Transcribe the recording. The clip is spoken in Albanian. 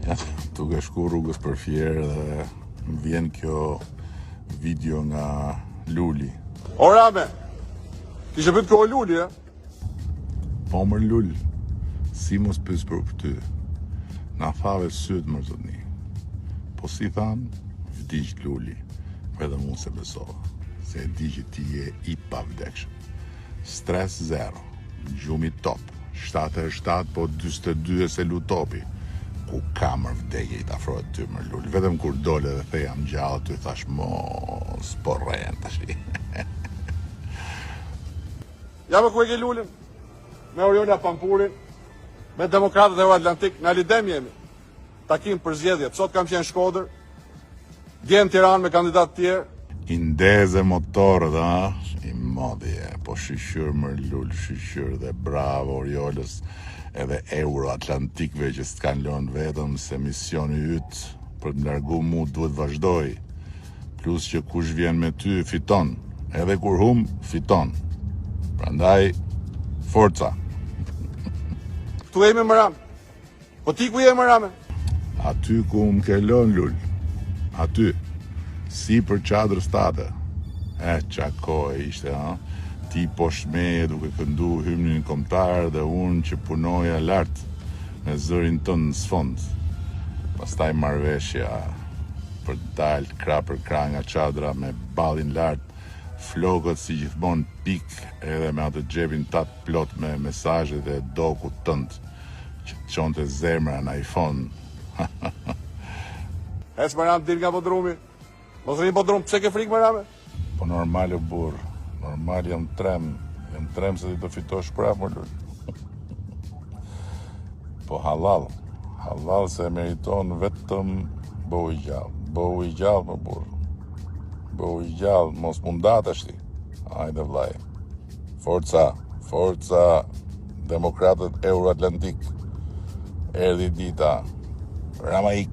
Ja, duke shku rrugës për Fier dhe më vjen kjo video nga Luli. O Rame, kishe pyet ku o Luli, e? Po mër Lul, si mos pys për ty? Na thave sytë mër zotni. Po si thanë, vdiq Luli, po edhe unë s'e besova, se e di që ti je i pavdekshëm. Stres zero, gjumi top, 7 herë 7 po 42 e s'e lu topi. Ku ka mër vdekje i të afrohet ty mër Lul, vetëm kur dole dhe the jam gjallë ty thash mos po rren tashi. Ja më ku e ke Lulin, me Oriola Pampurin, me demokratët Euroatlantik, në Alidem jemi. Takim për zgjedhjet. Sot kam qenë në Shkodër, dje në Tiranë me kandidatë të tjerë. I ndeze motorët, ha? I madhi e, po shyqyr mër Lul, shyqyr dhe bravo Oriolës edhe Euroatlantikëve që s'të kanë lënë vetëm se misioni yt për të më largu mu duhet vazhdoj. Plus që kush vjen me ty fiton, edhe kur hum fiton. Prandaj forca. Këtu jemi më Ramë. Po ti ku je më Rame? Aty ku më ke lënë Lul. Aty. Sipër çadrës tate. Eh, ça kohë ishte, ha? Ti poshtë meje duke këndu hymnin kombëtar dhe unë që punoja lart me zërin tënd në sfond. Pastaj marrëveshja për të dalë krah për krah nga çadra me ballin lart, flokët si gjithmonë pik edhe me atë xhepin tat plot me mesazhet e dokut tënd që të çonte zemra në iPhone. Ec më Ramë dil nga bodrumi. Mos rri në bodrum, pse ke frikë më Rame? Po normal o burr, normal jam trem, jam trem se ti do fitosh prapë më Lul. Po hallall, hallall se e meriton vetëm bëhu i gjallë, bëhu i gjallë më burr. Bëhu i gjallë, mos munda tash ti. Hajde vllai. Forca, forca demokratët euroatlantik. Erdhi dita. Rama ik.